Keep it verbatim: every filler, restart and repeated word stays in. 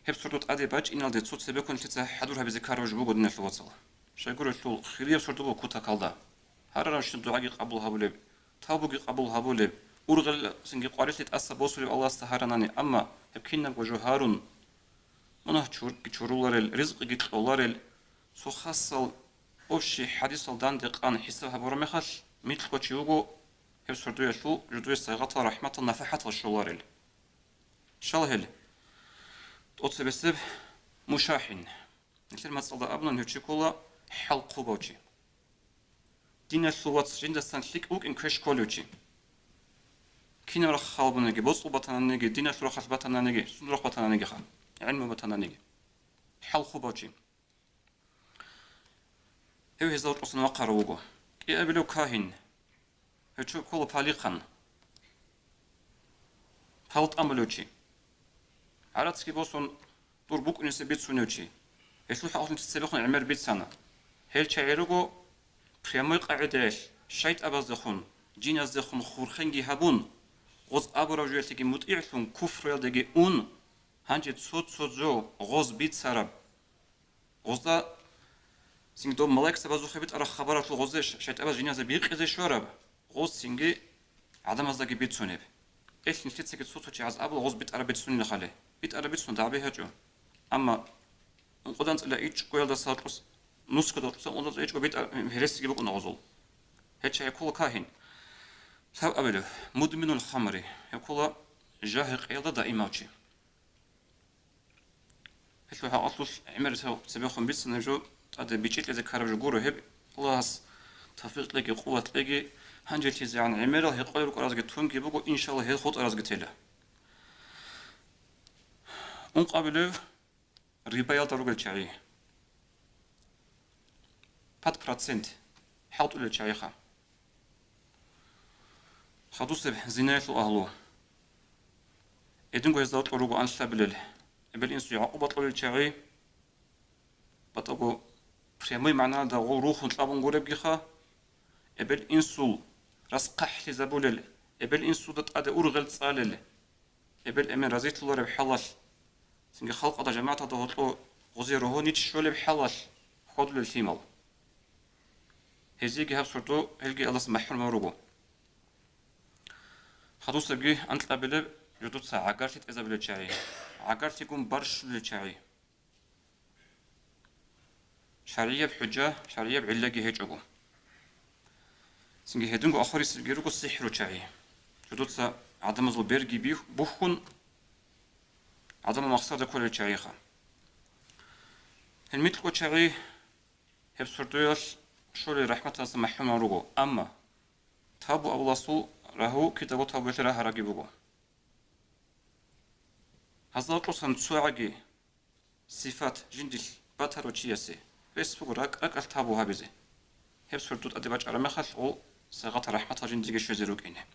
Гьеб сордо тӀаде бачӀиналде цо цебеккун лъица хӀадур гьабизе ккараб жо буго, диналъул вацал. Щайгурелъул, хирияб сордо буго кутакалда. Гьарарав щун дугӀаги къабул гьабулеб, тавбуги къабул гьабулеб, ургъел цинги къварилъи тӀаса босулеб Аллагьасда гьаранани, амма гьеб кинабго жо гьарун, мунагь чурги чуруларел, ризкъиги кьоларел, цо хасал общий хӀадисал данде къан хӀисаб гьабураб мехалъ, микьго чи вуго гьеб сордоялъул жудуе сайгъатал, рахӀматал, нафахӀатал щоларел. Щал гьел? ТӀоцебесеб мушахӀин. Нилъер мацӀалда абунан гьев чи ккола хӀалхъубав чи. Диналъул вац жиндасан лъикӀ вукӀин квеш кколев чи. Кинаб рахъ халбунаги, боцӀул батананиги, диналъул рахъалъ батананиги, сунда рахъ батананиги ха, гӀилму батаниги. ХӀалхъубав чи. Гьев гьезда тӀосан вахъарав вуго. КӀиабилев кагьин. Гьев чи ккола палихъан. Пал тӀамулев чи. ГӀарацги босун, дур букӀунесеб бицунев чи. Гьелъул хӀакъалъулъ цебехун гӀемер бицана. Гьел чагӀи руго прямой къагӀидаялъ, шайтӀабаздехун, жиназдехун хурхенги гьабун, гъоз абураб жоялъеги мутӀигӀлъун, куфруялдеги ун, гьанже цо-цо жо гъоз бицараб. Гъозда цинги доб малаикзабазухъе битӀараб хабаралъул гъозе ш-, шайтӀабаз жиназда бикъизе щвараб, гъоз цинги гӀадамаздаги бицунеб. Эл нилъецаги цо-цо чагӀаз абула гъоз битӀараб бицунила хали. БитӀараб бицун дагӀби гьечӀо. Амма ункъодан цӀила ичӀгоялдаса кьус-, нусгоялда кьусан ункъодан цӀила ичӀго битӀа-, гьересиги букӀуна гъозул. Гьел чагӀи ккола кагьин. Лъабабилев, мудминул хамри, гьев ккола жа-гьекъеялда даимав чи. Гьелъул хӀакъалъулъ гӀемер цебехун бицана гьеб жо, тӀаде бичӀчӀи кьезе ккараб жо гуро гьеб, Аллагьас тавфикъ кьеги, къуват кьеги, гьанжелъизегӀан гӀемерал гьекъолел рукӀаразги тунги буго, иншаллагь, гьел хутӀаразги тела. Ункъабилев рибаялда ругел чагӀи. Пад процент хӀалтӀулел чагӀиха. Хадусеб зинаялъул агьлу. Эдинго гьезда кьо руго анлъабилел, эбел-инсуе гӀакъуба кьолел чагӀи, батӀаго прямой магӀнаялда гъол рухун кьабун гуребгиха, эбел-инсул рас хъахӀлъизабулел, эбел-инсуда тӀаде ургъел цӀалел, эбел-эмен разилъулареб хӀалалъ, цинги халкъалда, жамагӀаталда гьоркьо гъозе рогьонич щолеб хӀалалъ хьвадулел лъимал. Гьезиеги гьаб сордо гьелги Аллагьас махӀрумав руго. Хадусебги анкьабилеб жо дуца гӀагарлъи тӀезабулел чагӀи, гӀагарлъигун барщулел чагӀи. ШаргӀияб хӀужа, шаргӀияб гӀиллаги гьечӀого. Цинги гьединго ахирисебги руго сихӀру чагӀи. Жо дуца гӀадамазул берги бих-, бухьун, гӀадамал махсарда кколел чагӀиха. Гьел микьго чагӀи гьеб сордоялъ щолел рахӀматалдаса махӀрумав руго, амма тавбу авласул рагьу кидаго тавбуялъе рагьараги буго. Гьазда кьусан цогӀаги сифат жиндилъ батарав чиясе рес буго ракӀ-ракӀалъ тавбу гьабизе. Гьеб сордо тӀаде бачӀараб мехалъ, гъол сайгъатал, рахӀматал жиндиеги щвезе рукӀине.